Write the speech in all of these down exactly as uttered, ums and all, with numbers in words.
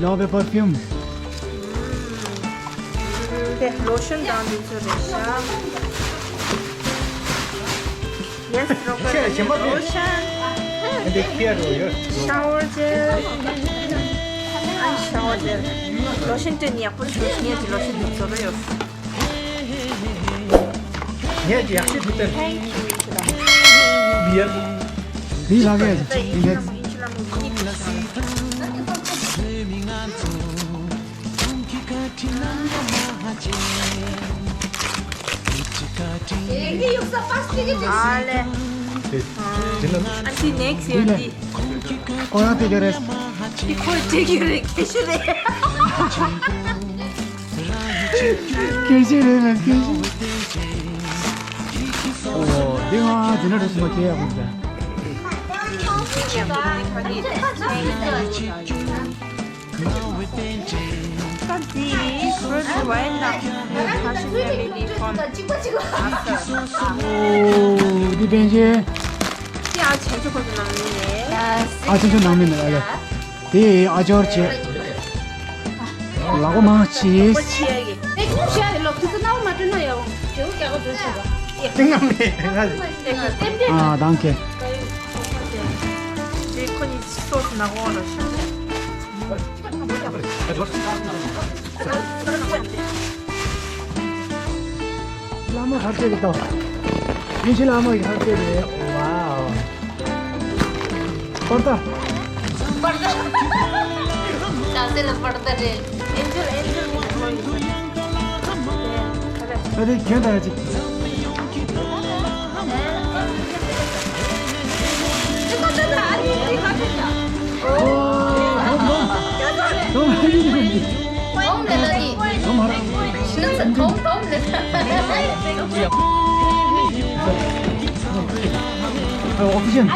Love a perfume. དེ་ལོ་ཤོན་དང་འདི་ཚོ་རེད་ཤག Yes, རོགས་པ། ཤེས་རེད། ཞེན་པ་འདུག་ལོ་ཤོན། འདི་ཁྱེར་རོ་ཡོད། ཤ་ཝར་ཇེལ། ཨ་ཤ་ཝར་ཇེལ། ལོ་ཤོན་དེ་ཡག་པོ་ཞིག་ངས་ཀྱི་ལོ་ཤོན་འདི་ཚོ་རེད་ཡོད། ངས་ཀྱི་ཡག་ཤོས་འདི་ལྟར། Thank you. འདི་ཡར། འདི་ལ་གས་འདི་ངས། ཨ་ལེ། དེ་དེ་ལ། ཨ་ཏི་ནེག་སི་ཡོད་དེ། ཁོ་རང་དེ་ག་རེད། དེ་ཁོས་དྲན་གྱི་རེད། ཁྱད་ཤོས་རེད། ཁྱད་ཤོས་རེད་ལ་ཁྱད་ཤོས། ཨོ་དེ་ང་དེ་འདྲ་རེད་སོང་བ་ཁྱེད་ཡག་པོ་འདུག་ད་འདི་fruit wine ནང་ཁ་ཤས་family from ཨ་ས། ཨོ་འདི་པན་ཆེན། འདི་ཨ་ཆེན་ཆོ་ཁོ་ཚོ་ནང་མི་ནས། ཨ་ཆེན་ཆོ་ནང་མི་ནས་ཨ་ལེ། དེ་ཨ་ཅོར་བྱེད། ལག་པ་མང་ཆེ། ཨེ་ཁུངས་ཤ་ཡི་ལོ་ཁུ་ཚོ་ནའོ་མ་སྤྲོད་ན་ཡོང་། ཇེའུ་རྒྱ་གར་འགྲོ་ཆོག་ག་ཏིང་ངམ་མེད་ང་། ཨ་དང་གེ། དེ་ཁོ་གཉིས་སོ་སོ་ནག་འོང་ལ་ཤོག་བླ་མ་ཧར་ཅེ་རེད་དོ། ཡིན་ཕྱི་བླ་མ་གི་ཧར་ཅེ་རེད། ཝའོ། པར་ད། པར་ད། ད་སེ་ལ་པར་ད་རེད། ཨེན་ཇེལ་ཨེན་ཇེལ་མི་ཁོ་ཡིན། ད་དེ་གྱོན་ད་ཅིག Oxygen. No,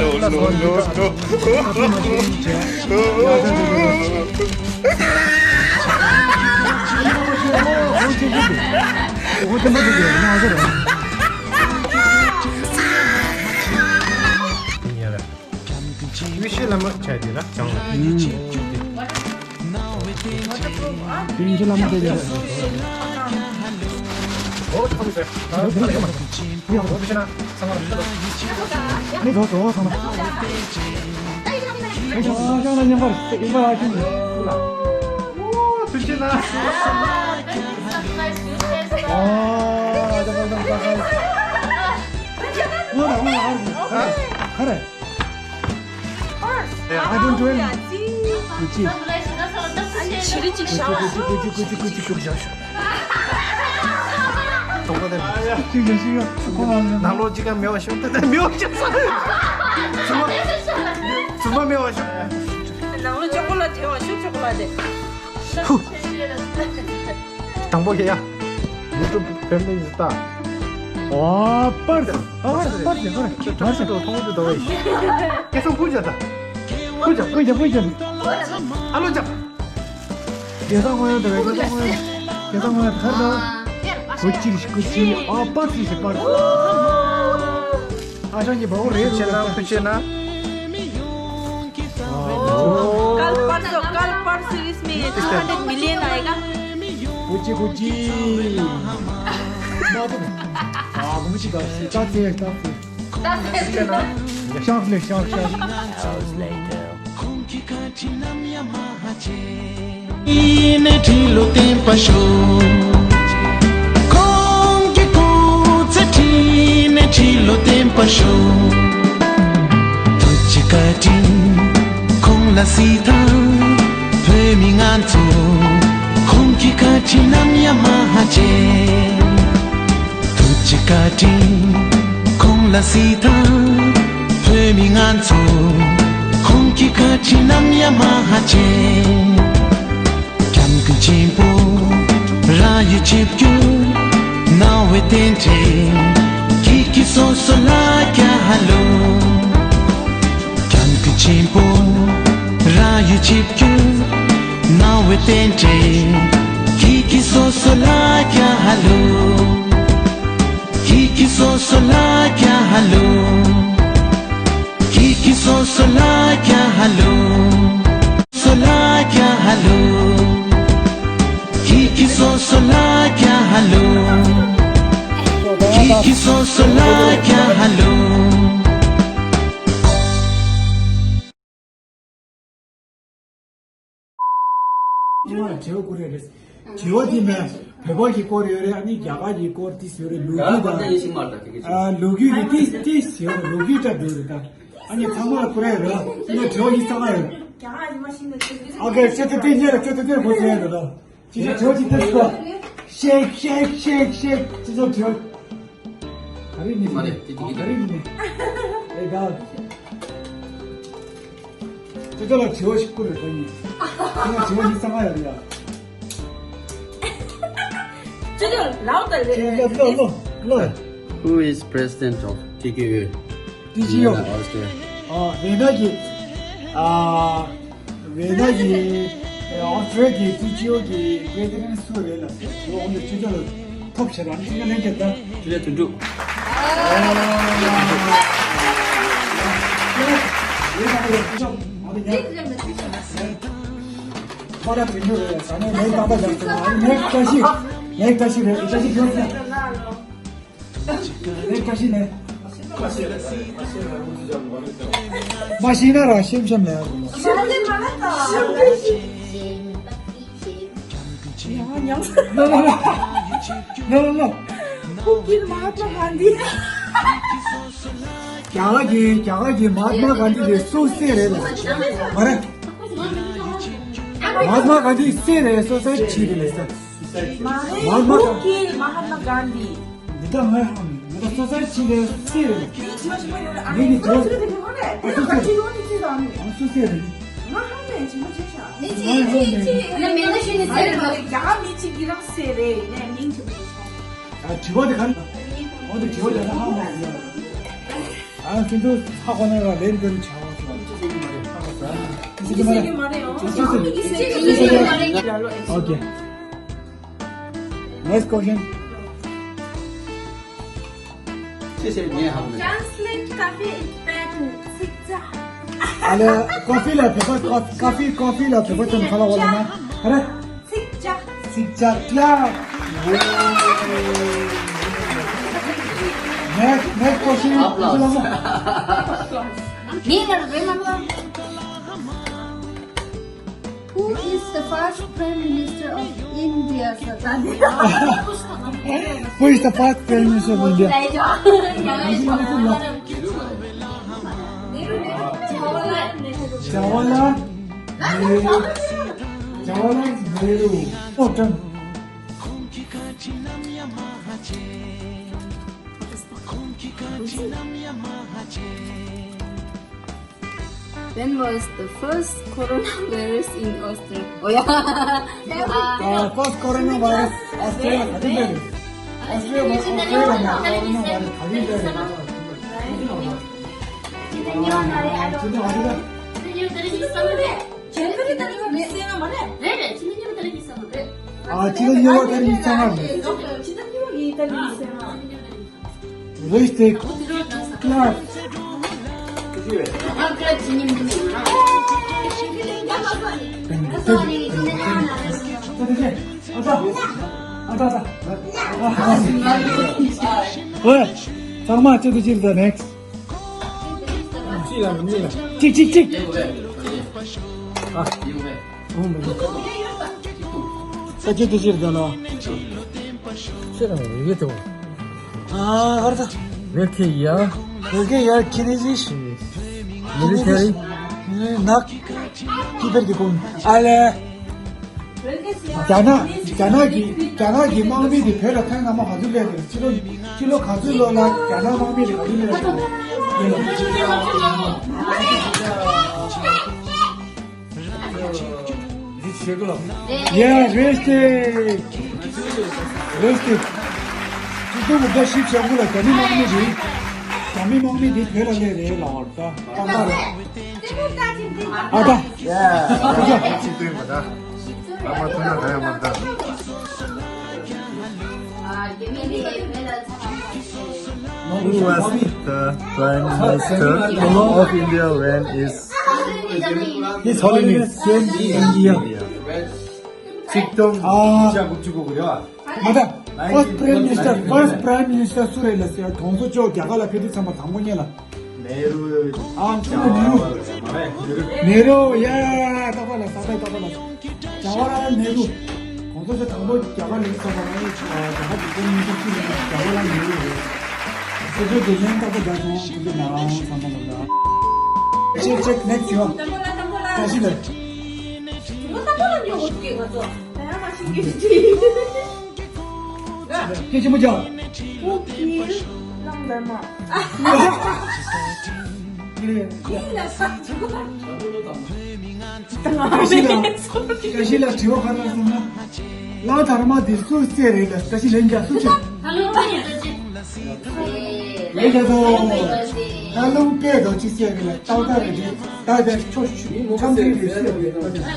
no, no, no. ཡུལ་ཤེས་བླ་མ་བྱ་དེ་ལ་བྱང་། ཡུལ་ཤེས་བླ་མ་དེ་ལ། I don't do anything. ཅི། ཅི་རིགས་ཅིག་བཞག་ཅི་ཅི་ཅི་ཅི་ཅི་ཅི་བཞག་ཅིག་ཅི་ཅི་ཅི་ཁོ་ལ་ནང་ལོགས་ཅི་ག་མེད་པ་ཤོག་ཏེ་ཏེ་མེད་པ་ཤོག་ཚང་མ་ཚང་མ་མེད་པ་ཤོག་ནང་ལོགས་ཅོག་ཀོ་ལ་དེ་བ་ཤོག་ཅོག་ཀོ་ལ་དེ། ཧུ། དང་པོ་ཡ་ཡ། ཡུ་ཊུབ་ཕེ་མི་ལི་ཟི་ཏ། ཨོ་པར་ཨོ་པར་པར་པར་པར་ཏོ་ཐོང་ཏོ་ཏོ་ཡི། ཀེ་སང་ཕུ་ཇ་ཏ། ཕུ་ཇ་ཕུ་ཇ་ཕུ་ཇ། ཨ་ལོ་ཇ། ཀེ་སང་ངོ་ཡ་ཏ་ཀེ་སང་ངོ་ཡ་ཀེ་སང་ངོ་ཡ་ཐར་ཏོ། ཀུ་ཅི་ཀུ་ཅི། ཨོ་པར་སི་སི་པར། ཨ་ཞང་གི་བའོ་རེད་ཆེ་ན་ཕུ་ཆེ་ན། कल परसों, कल परसों इसमें two hundred million आएगा। कुची कुची। 아, 아, ता ता ता Shark ले, shark, shark। Hours later. ཁོང་གི་ཁ་ཁྲི་ནམ་ཡང་མ་ཧ་ཆེ། ཁྲི་ནས་ཁྲི་ལོ་བརྟན་པ་ཤོག་ཁོང་གི་སྐུ་ཚེ་ཁྲི་ནས་ཁྲི་ལོ་བརྟན་པ་ཤོག་ཐུགས་རྗེ་བཀའ་དྲིན་ཁོང་ལ་གཟིགས་དང་། བོད་མི་ང་ཚོ་ཁོང་གི་བཀའ་དྲིན་ནམ་ཡང་མ་ཧ་ཆེ། ཐུགས་རྗེ་བཀའ་དྲིན་ཁོང་ལ་གཟིགས་དང་། བོད་མི་ང་ཚོ་ཁོང་གི་བཀའ་དྲིན་ནམ་ཡང་མ་ཧ་ཆེ། སྐྱབས་མགོན་ཆེན་པོ་རང་ཡུལ་ཆིབས་བསྒྱུར་གནང་བའི་རྟེན་འབྲེལ་ཁྱེད་ཀྱིས་སོ་སོ་ལ་རྒྱ་ཧ་ལོ། སྐྱབས་མགོན་ཆེན་པོ་རང་ཡུལ་ཆིབས་བསྒྱུར་གནང་བའི་རྟེན་འབྲེལ་ཁྱེད་ཀྱིས་སོ་སོ་ལ་རྒྱ་ཧ་ལོ། ཁྱེད་ཀྱིས་སོ་སོ་ལ་རྒྱ་ཧ་ལོ། क्या हालो, सोला क्या हालो, की की सो सोला क्या हालो, की की सो सोला क्या हालो। དྲི་བ་དེ་མེད། བོད་པ་གི་སྐོར་ཡོད་རེད། ཨ་ནི་རྒྱ་གར་གྱི་སྐོར་ཏིས་ཡོད་རེད། ལོ་རྒྱུས་དང་། ཨ། ལོ་རྒྱུས་ཀྱི་ཏིས་ཏིས་ཡོད་རེད། ལོ་རྒྱུས་ལྟ་བུ་རེད་ད། ཨ་ནི་ཚང་མ་ལ་ཁོ་རེ་ར། ཨ་ནི་དྲི་བ་ཡིན་ཚང་མ་ཡོད། ཨ་ཀེ། ཁྱེད་ཚོ་དེ་ཉེ་ར། ཁྱེད་ཚོ་དེར་གོ་ཚོད་ཡོད་རེད་ད། ཅི་ཅི་དྲི་བ་ཅི་ཐེབས་སོ། ཤེག་ཤེག་ཤེག་ཤེག་ཅི་ཅི་དྲི་བ། ག་རེ་ནི་མ་རེད། དེ་དེ་ག་རེ་ནི་ཨེ་ག་ཅི་ཅི་ལ་དྲི་བ་ཞིག་བསྐུར་རེད་ད་ནི། ཁྱེད་ལ་དྲི་བ་ཞིག་བསམ་ཡ་ཡོད་ཡ། ཅི་ཅི་ལའོ་ད་རེད། ལོ་ལོ་ལོ། Who is president of T K O? ཊི་ཀེ་ཨོ། ཨ། ཝེ་ན་གི། ཨ། ཝེ་ན་གི། ཨོ་སི་ཊི་རེ་ལི་ཡ་གི་ཊི་ཀེ་ཨོ་གི་པྲེ་སི་ཌེན་ཊི་སུ་རེད་ལ་ཟེར། དེ་འོང་དུ་ཅི་ཅི་ལ་ཐོབ་བྱེད་རང་ཅི་ཅི་ལན་ཁྱེད་ད། ཅི་ལ་དུ་འགྲོ། ཨ། ཝེ་ན་གི་ཅི་ཅི་ང་དེ་ཉག་པ་ར་དུ་འགྲོ་རེད། ས་ནས་ནས་ད་ད་ད་ད་ནས་བཀྲ་ཤིས། ནས་བཀྲ་ཤིས་རེད། བཀྲ་ཤིས་ཁྱོད་ཚོ། ཨེ། བཀྲ་ཤིས་ནས། མ་ཤེས་ན་རང་ཤེམ་ཤེམ་ལས་ཡག་པོ། ལོ་ལོ་ལོ། ཕུག་གི་མ་ཧཱ་ཏ་མ་གྷན་དྷི། རྒྱ་གར་གྱི། རྒྱ་གར་གྱི་མ་ཧཱ་ཏ་མ་གྷན་དྷི་དེ་སུ་སུ་རེད་ལ། མ་རེད། མ་ཧཱ་ཏ་མ་གྷན་དྷི་སུ་རེད། སུ་སའི་ཌི་ཆི་རེད་ལ་ས། མ་རེད། མ་ཧཱ་ཏ་མ། ཕུག་གི་མ་ཧཱ་ཏ་མ་གྷན་དྷི། འདི་ལྟ་ང་ང་ད་སོ་སོའི་ཆེད་ལས་སེ་རེད། ངས་ནི་ཇོ། ཨ། སོ་སོའི། ཨ། སོ་སོའི་རེད། ཨ། དྲི་བ་དེ་ག་རེ། ཨོ་དེ་དྲི་བ་དེ་ཧ་མ་ཡོད། ཨ། ཁྱེད་ཚོ་ཧ་གོ་ན་ར་ལན་དེ་རུ་ཆ་བ་སོང་། ཨོ་ཀེ། Next question. Translate coffee in Tibetan. ཚིག་ཇ། ཨ་ལེ། ཀོ་ཕི་ལ་བོད་པ། ཀོ་ཕི། ཀོ་ཕི་ལ་བོད་པ་ཙམ་ཁ་ལ་བ་ལ་ན། ཨ་རེ། ཚིག་ཇ། ཚིག་ཇ་ཀླ། Next, next question. Applause. མིང་ལ་རེ་མ་ལ། Who is the first Prime Minister of India? Who is the first Prime Minister of India? Jawaharlal Nehru. Jawaharlal Nehru. Oh, done. When was the first coronavirus in Australia? Oh, yeah. Uh, first coronavirus Australia. Australia, Australia, coronavirus. ཨ། ཕྱི་ཟླ་གཉིས་པ་ཏ་རིག་ཉི་ཤུ་རྩ་ལྔ་རེད། Who is the clerk? ཨོ། ཚང་མ་ཅི་ཐུབ་ཅི་ཐུབ་next. ཅིག་ཅིག་ཅིག་ཨ། ད་ཅི་ཐུབ་ཅི་ཐུབ་ལ། ཅི་རང་ཡོད་དོ། ཨ། ཧར་ད། Where can you? Where can you? Chinese. Military. ནག་ཅི་ཕེར་གི་ཀུན། ཨ་ལེ། རྒྱ་ནག་རྒྱ་ནག་གི། རྒྱ་ནག་གི་དམག་མི་དེ་བོད་ལ་ཐེངས་སྔ་མ་ག་ཚོད་སླེབས་རེད། ཕྱི་ལོ། ཕྱི་ལོ་ག་ཚོད་ལོ་ལ་རྒྱ་ནག་དམག་མི་དེ་ག་ཚོད་སླེབས་རེད། འདི་བྱེད་དགོས་ལ། Yeah, wasted. Wasted. ཁྱེད་ཚོ་མི་འདྲ་ཞིབ་བྱ་དགོས་ལ། རྒྱ་མི་དམག་མི་དེ། རྒྱ་མི་དམག་མི་དེ་བོད་ལ་སླེབས་རེད་ལ། ད་ད་ལྟ་རེད། ཨ་ད། ཡ། ཅིག་ཏུ་ཡིན་པ་ད། ཨ་མ་ཐུ་ན་ད་ཡ་མ་ད། Who was the Prime Minister of India when its His Holiness James India. ཚིག་སྟོང་ཨ་ཉིས་བརྒྱ་དགུ་བཅུ་གོ་གི་རེད་བ། མ་ད། First Prime Minister, first Prime Minister སུ་རེད་ལ་ཟེར། གོང་ས་མཆོག་རྒྱ་གར་ལ་ཕེབས་དུས་ཚང་མ་དང་པོ་ཉིད་ལ། ནེ་རུ། ཨ་ཁྱུང་ནེ་རུ། ནེ་རུ། ཡ་ཡ་ཡ། རྟག་པ་ལ་ས་ད་རྟག་པ་ལ། ཇ་ཝ་ཧར་ལཱལ་ནེ་རུ། གོང་ས་མཆོག་དང་པོ་རྒྱ་གར་ལ་ཕེབས་དུས་ཚང་མ་རང་ཡི་རྒྱ་གར་གྱི་སྐད་མི་ཤེས་ཅི་ལ་ཇ་ཝ་ཧར་ལཱལ་ནེ་རུ་རེད། སོ་སོའི་དགེ་རྒན་རྟག་པ་རྒྱ་ཆུང་ཁོང་ཚོ་ནང་ཚང་མ་ལ། Check, check, next one. བཀྲ་ཤིས་ལགས། སྐད་ཆེན་པོ་རྒྱག་བཀྲ་ཤིས་ལགས། བཀྲ་ཤིས་ལགས། དྲི་བ་ག་རེ་རེད་ཟེར་ན། གླང་དར་མ་དེ་སུའི་སྲས་རེད་ལ། བཀྲ་ཤིས་ལན་རྒྱག་སུ་ཆེ། ལན་རྒྱག་སོ། ད་ལུང་པའི་རྡོ་རྗེ་སྲས་རེད་ལ། ཏག་ཏག་རེད། དེ་ད་དེ་ཁྱོད་ཆུ་ཁྲམ་ཁྲིམ་རེད་ཟེར་རེད། ག་ཟེར་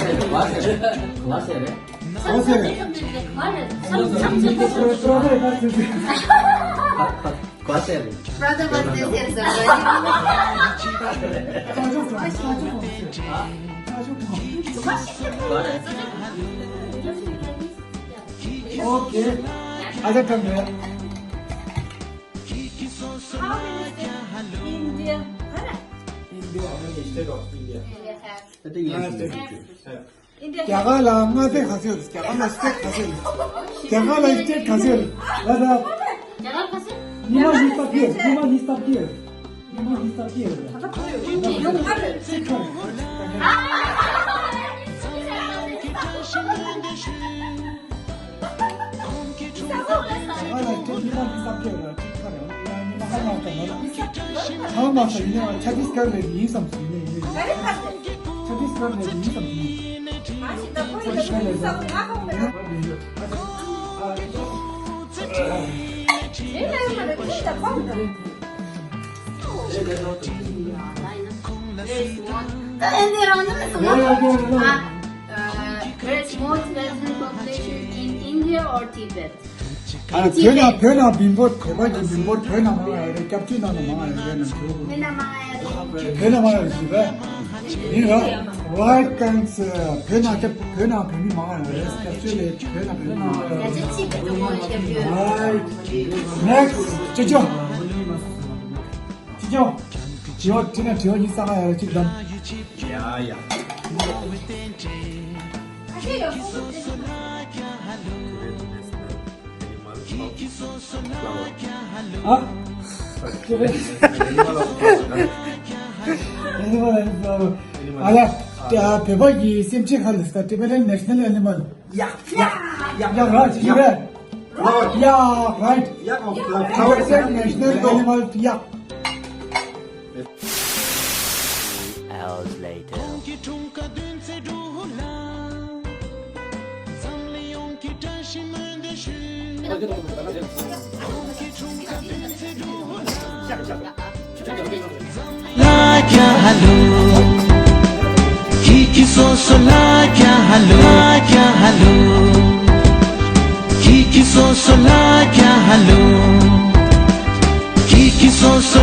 རེད། ག་ཟེར་རེད། ག་ཟེར་རེད། ག་ཟེར་རེད། ག་ཟེར་རེད། Brother was this year, sir. Okay. Other country. How many states? India. Correct. India. How many state of India? India has. I think yes. Yes. India རྒྱ་གར་ལ་མངའ་སྡེ་ག་ཚོད་རེད། རྒྱ་གར་ལ་སི་ཊེཊ་ག་ཚོད་རེད། རྒྱ་གར་ལ་སི་ཊེཊ་ག་ཚོད་རེད། ལ་ད། རྒྱ་གར་ག་ཚོད། ཉི་མ་ཉི་ཤུ་རྩ་བརྒྱད། ཉི་མ་ཉི་ཤུ་རྩ་བརྒྱད། ཉི་མ་ཉི་ཤུ་རྩ་བརྒྱད་རེད། ད་ལྟ་ཁོ་ཡོད་ཡོད་ཡོད་ཨ་རེད། སི་ཊེཊ་ག་ཚོད་རེད། རྒྱ་གར་ལ་སི་ཊེཊ་ཉི་མ་ཉི་ཤུ་རྩ་བརྒྱད་རེད། ཁ་མ་ས་ཡིན་ན་ཆ་ཏིས་གར་ལ་ཡིན་བསམ་སོང་ཡིན་ཡིན། ཆ་ཏིས་གར་ལ་ཡིན་བསམ་སོང་ཡིན། ཆ་ཏིས་གར་ལ་ཡིན་བསམ་སོང་ཡིན། Very small resident population in India or Tibet? ཨ་བོད་ནང་བོད་ནང་མི་འབོར་བོད་པ་གི་མི་འབོར་བོད་ནང་མང་ང་ཡོད་རེད། སྐྱབས་བཅོལ་ནང་ལ་མང་ང་ཡོད་རེད། ནང་བོད་ནང་མང་ང་ཡོད་རེད། བོད་ནང་མང་ང་ཡོད་རེད། ཡིན་ར། Right, thanks. བོད་ནང་སྐྱབས་བོད་ནང་བོད་མི་མང་ང་ཡོད་རེད། སྐྱབས་བཅོལ་ལས་བོད་ནང་བོད་མི་མང་ང་ཡོད་རེད། Right. Next. ཅི་ཅོ། ཅི་ཅོ། དྲི་བ་དྲི་ན་དྲི་བ་གཉིས་བསམ་ཡ་ཡོད་ཅིག་དང་། ཡ་ཡ། ཨ། ཨ་ལ། བོད་པ་གི་སེམས་ཅན་ཁ་ལ་ས་Tibetan national animal. ཡ། ཡ། ཡ་ར་ཅི་ཞིག་རེད། ཡ། Right. ཡ། Tibetan national animal. ཡ། Hours later. ལ་ཀྱ་ཧ་ལུ། ཁྱི་ཁྱི་སོ་སོ་ལ་ཀྱ་ཧ་ལུ། ལ་ཀྱ་ཧ་ལུ། ཁྱི་ཁྱི་སོ་སོ་ལ་ཀྱ་ཧ་ལུ། ཁྱི་ཁྱི་སོ་སོ།